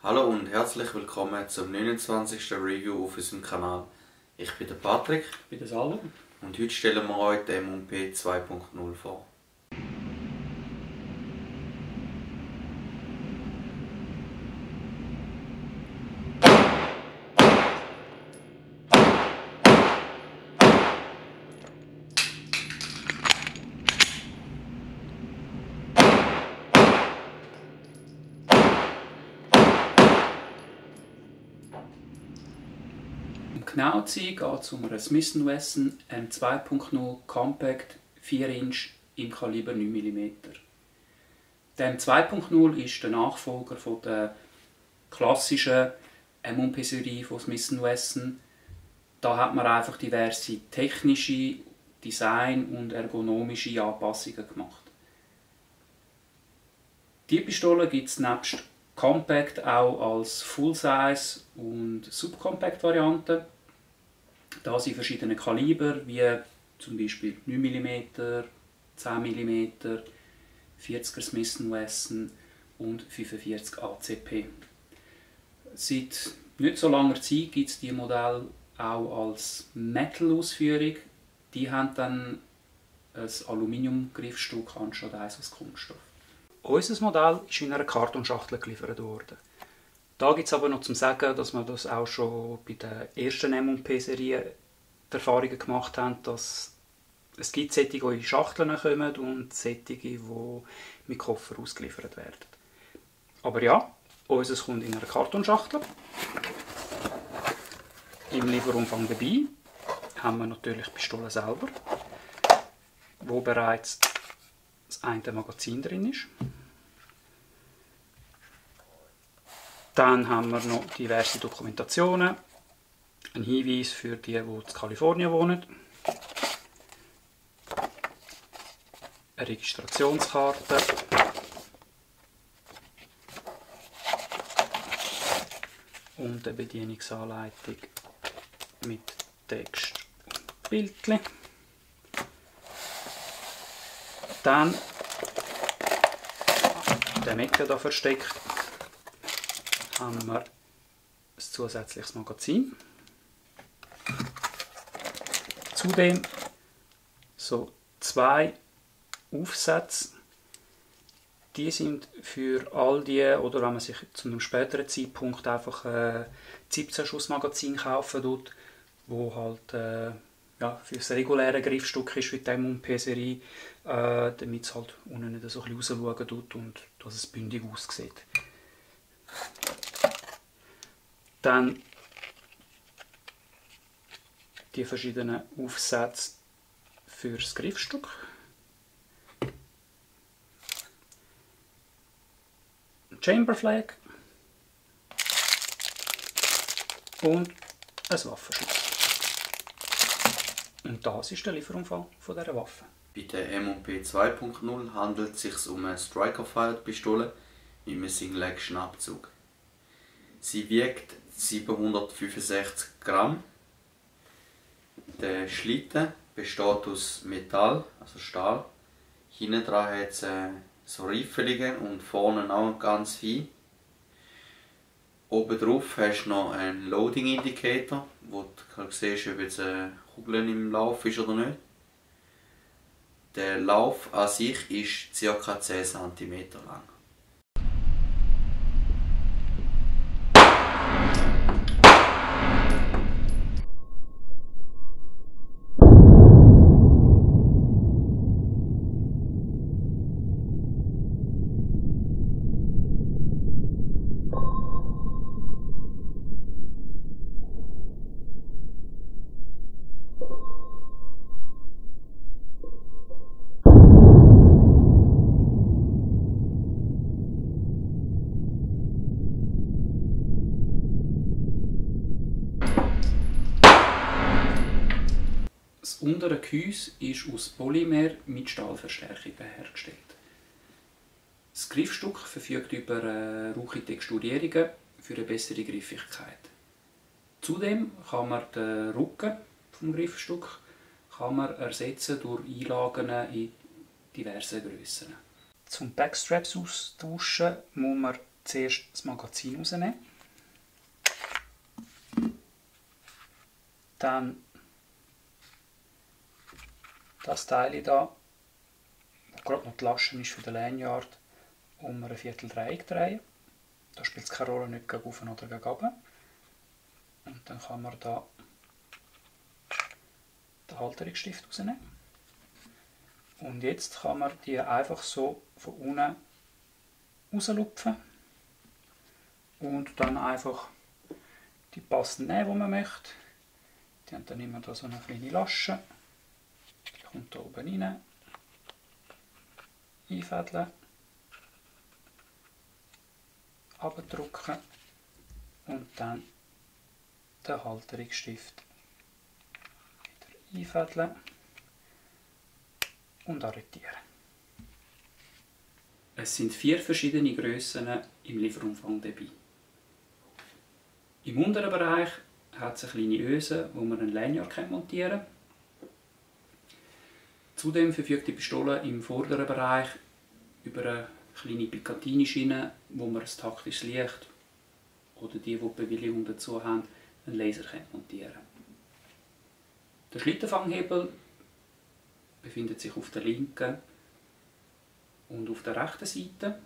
Hallo und herzlich willkommen zum 29. Review auf unserem Kanal. Ich bin der Patrick. Ich bin der Salvo. Und heute stellen wir euch den M&P 2.0 vor. Um genau zu sein, geht es um einen Smith & Wesson M2.0 Compact 4 Inch im Kaliber 9 mm. Der M2.0 ist der Nachfolger von der klassischen M&P-Serie von Smith & Wesson. Da hat man einfach diverse technische, Design- und ergonomische Anpassungen gemacht. Die Pistole gibt es nebst Compact auch als Full-Size und Subcompact-Variante. Da sind verschiedene Kaliber, wie zum Beispiel 9 mm, 10 mm, 40er Smith & Wesson und 45 ACP. Seit nicht so langer Zeit gibt es die Modelle auch als Metal-Ausführung. Die haben dann ein Aluminium-Griffstück anstatt eins aus Kunststoff. Unser Modell ist in einer Kartonschachtel geliefert worden. Da gibt es aber noch zu sagen, dass wir das auch schon bei der ersten M&P-Serie die Erfahrungen gemacht haben, dass es gibt solche, die in Schachteln kommen und solche, die mit Koffer ausgeliefert werden. Aber ja, unseres kommt in einer Kartonschachtel. Im Lieferumfang dabei haben wir natürlich die Pistole selber, wo bereits das eine Magazin drin ist. Dann haben wir noch diverse Dokumentationen, ein Hinweis für die in Kalifornien wohnen, eine Registrationskarte und eine Bedienungsanleitung mit Text und Bildchen. Dann in der Ecke hier versteckt haben wir ein zusätzliches Magazin. Zudem so zwei Aufsätze. Die sind für all die, oder wenn man sich zu einem späteren Zeitpunkt einfach ein 17-Schuss-Magazin kaufen tut, wo halt für das reguläre Griffstück ist wie die M&P-Serie, damit es halt unten nicht so ein bisschen rausschauen tut und dass es bündig aussieht. Dann die verschiedenen Aufsätze für das Griffstück. Ein Chamber Flag und ein Waffenschutz. Und das ist der Lieferumfang von dieser Waffe. Bei der M&P 2.0 handelt es sich um eine Striker-Fired-Pistole mit einem Single-Action-Abzug. Sie wiegt 765 Gramm. Der Schlitten besteht aus Metall, also Stahl. Hinten dran hat es so Riffelungen und vorne auch ganz fein. Oben drauf hast du noch einen Loading Indicator, wo du siehst, ob jetzt eine Kugel im Lauf ist oder nicht. Der Lauf an sich ist ca. 10 cm lang. Das untere Gehäuse ist aus Polymer mit Stahlverstärkungen hergestellt. Das Griffstück verfügt über rauchige Texturierungen für eine bessere Griffigkeit. Zudem kann man den Rücken vom Griffstück ersetzen durch Einlagen in diversen Grössen. Zum Backstraps austauschen muss man zuerst das Magazin rausnehmen. Dann das Teil hier, wo gerade noch die Lasche ist für den Lanyard, um ein Vierteldreieck drehen. Da spielt es keine Rolle, nicht gegen oben oder gegen unten. Und dann kann man da den Halterungsstift rausnehmen. Und jetzt kann man die einfach so von unten rauslupfen und dann einfach die passend nehmen, die man möchte. Die haben dann immer da so eine kleine Lasche. Die kommt da oben rein. Einfädeln. Abdrücken. Und dann den Halterungsstift wieder einfädeln und arretieren. Es sind 4 verschiedene Grössen im Lieferumfang dabei. Im unteren Bereich hat es eine kleine Öse, wo man einen Lanyard montieren kann. Zudem verfügt die Pistole im vorderen Bereich über eine kleine Picatinny-Schiene, wo man ein taktisches Licht oder die Bewilligung dazu haben, einen Laser montieren kann. Der Schlittenfanghebel befindet sich auf der linken und auf der rechten Seite.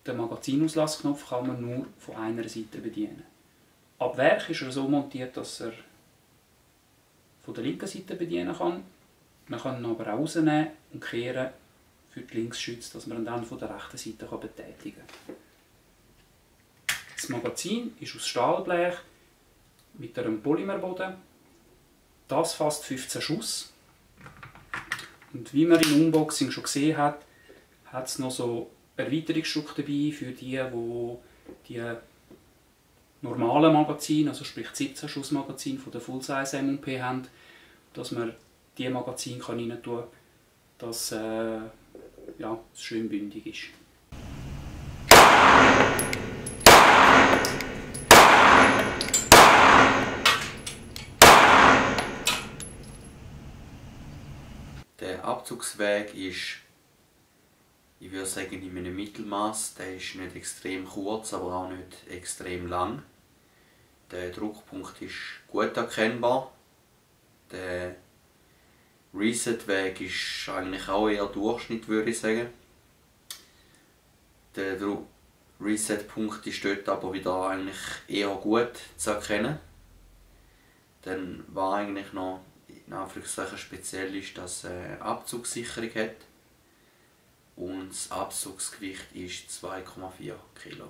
Den Magazinauslausknopf kann man nur von einer Seite bedienen. Ab Werk ist er so montiert, dass er von der linken Seite bedienen kann. Man kann ihn aber auch rausnehmen und kehren für die Linksschütze, dass man ihn dann von der rechten Seite betätigen kann. Das Magazin ist aus Stahlblech mit einem Polymerboden. Das fasst 15 Schuss. Und wie man im Unboxing schon gesehen hat, hat es noch so Erweiterungsstücke dabei für die normalen Magazine, also sprich 17 Schuss Magazin von der Full-Size M&P haben, dass man die Magazin rein tun kann, dass es schön bündig ist. Der Abzugsweg ist, ich würde sagen, in einem Mittelmaß. Der ist nicht extrem kurz, aber auch nicht extrem lang. Der Druckpunkt ist gut erkennbar. Der Reset-Weg ist eigentlich auch eher Durchschnitt, würde ich sagen. Der Reset-Punkt ist dort aber wieder eigentlich eher gut zu erkennen. Dann war eigentlich noch in Anführungszeichen speziell ist, dass es eine Abzugssicherung hat und das Abzugsgewicht ist 2,4 Kilo.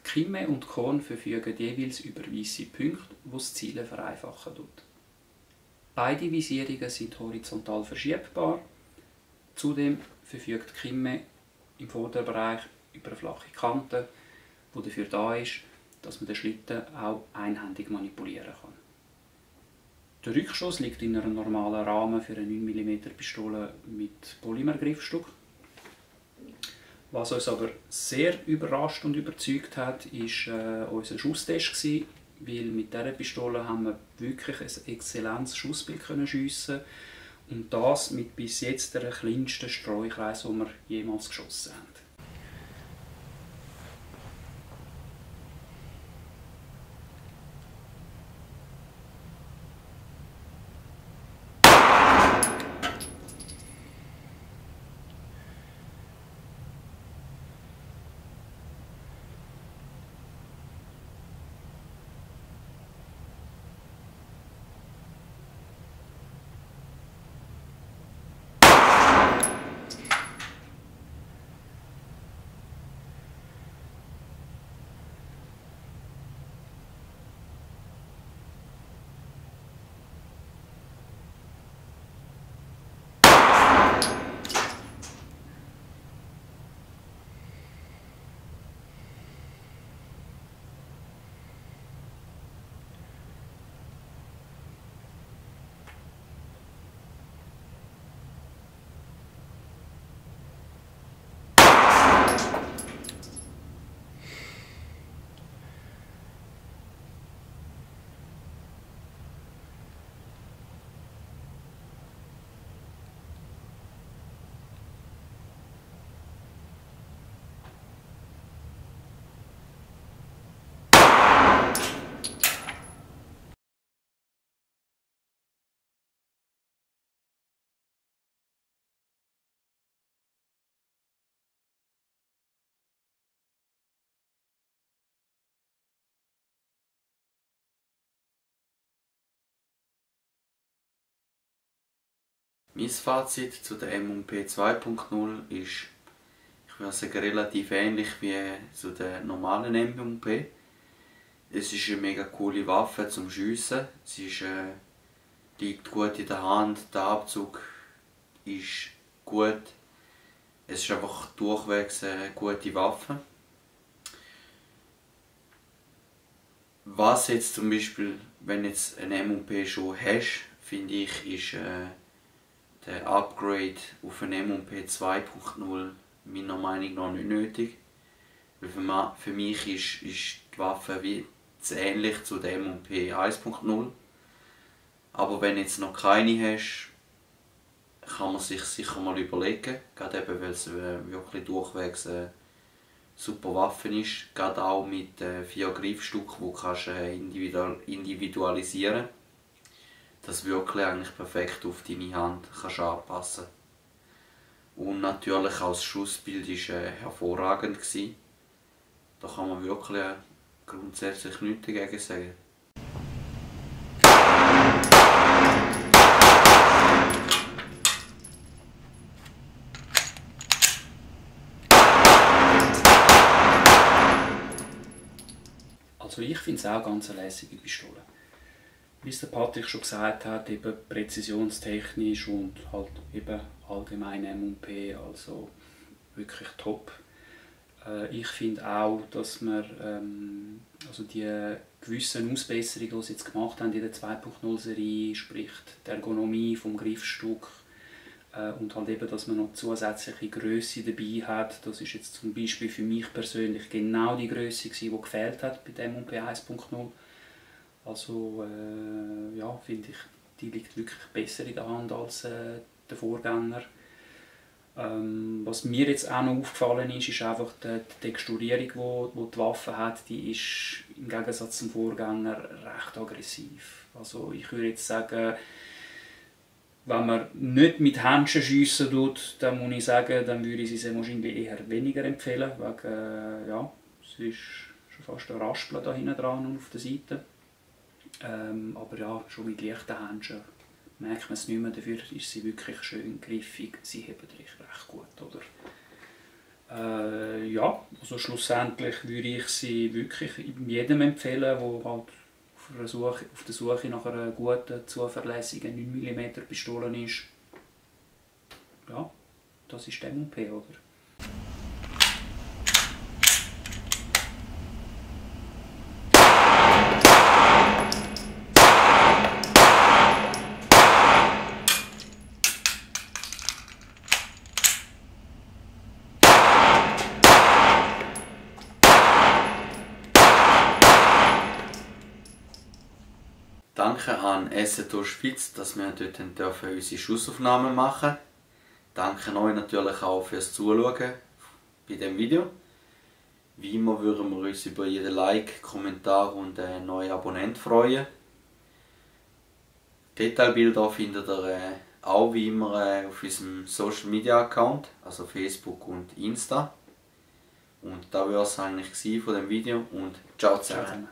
Kimme und Korn verfügen jeweils über weisse Punkte, die das Zielen vereinfachen. Beide Visierungen sind horizontal verschiebbar. Zudem verfügt die Kimme im Vorderbereich über eine flache Kante, die dafür da ist, dass man den Schlitten auch einhändig manipulieren kann. Der Rückschuss liegt in einem normalen Rahmen für eine 9 mm Pistole mit Polymergriffstück. Was uns aber sehr überrascht und überzeugt hat, war unser Schusstest, weil mit dieser Pistole haben wir wirklich ein exzellentes Schussbild schiessen und das mit bis jetzt der kleinsten Streukreis, den wir jemals geschossen haben. Mein Fazit zu der M&P 2.0 ist, ich würde sagen, relativ ähnlich wie zu der normalen M&P. Es ist eine mega coole Waffe zum Schiessen. Sie ist, liegt gut in der Hand, der Abzug ist gut. Es ist einfach durchwegs eine gute Waffe. Was jetzt zum Beispiel, wenn jetzt ein M&P schon hast, finde ich, ist der Upgrade auf ein M&P 2.0 meiner Meinung nach nicht nötig. Weil für mich ist die Waffe wie zu ähnlich zu der M&P 1.0. Aber wenn du jetzt noch keine hast, kann man sich sicher mal überlegen. Gerade eben, weil es wirklich durchwegs eine super Waffe ist. Gerade auch mit 4 Griffstücken, die kannst individualisieren kannst. Das wirklich eigentlich perfekt auf deine Hand kannst anpassen. Und natürlich auch das Schussbild war hervorragend. Da kann man wirklich grundsätzlich nichts dagegen sagen. Also ich finde es auch ganz eine lässige Pistole. Wie es der Patrick schon gesagt hat, eben präzisionstechnisch und halt eben allgemein M&P, also wirklich top. Ich finde auch, dass man also die gewissen Ausbesserungen, die sie jetzt gemacht haben in der 2.0-Serie, sprich die Ergonomie vom Griffstück und halt eben, dass man noch zusätzliche Grösse dabei hat. Das ist jetzt zum Beispiel für mich persönlich genau die Grösse, die gefehlt hat bei dem M&P 1.0. Also ja, finde ich, die liegt wirklich besser in der Hand als der Vorgänger. Was mir jetzt auch noch aufgefallen ist, ist einfach die Texturierung, die die Waffe hat, die ist im Gegensatz zum Vorgänger recht aggressiv. Also ich würde jetzt sagen, wenn man nicht mit Händchen schiessen tut, dann muss ich sagen, dann würde ich sie wahrscheinlich eher weniger empfehlen, wegen, ja, es ist schon fast ein Raspeln da hinten dran und auf der Seite. Aber ja, schon mit leichten Händchen merkt man es nicht mehr, dafür ist sie wirklich schön griffig, sie hebt recht gut, oder? Ja, also schlussendlich würde ich sie wirklich jedem empfehlen, der halt auf der Suche nach einer guten, zuverlässigen 9 mm Pistole ist. Ja, das ist der M&P, oder? Danke an STO Spitz, dass wir dort unsere Schussaufnahmen machen dürfen. Danke euch natürlich auch fürs Zuschauen bei diesem Video. Wie immer würden wir uns über jeden Like, Kommentar und einen neuen Abonnent freuen. Detailbilder findet ihr auch wie immer auf unserem Social Media Account, also Facebook und Insta. Und das war es eigentlich von dem Video und ciao zusammen.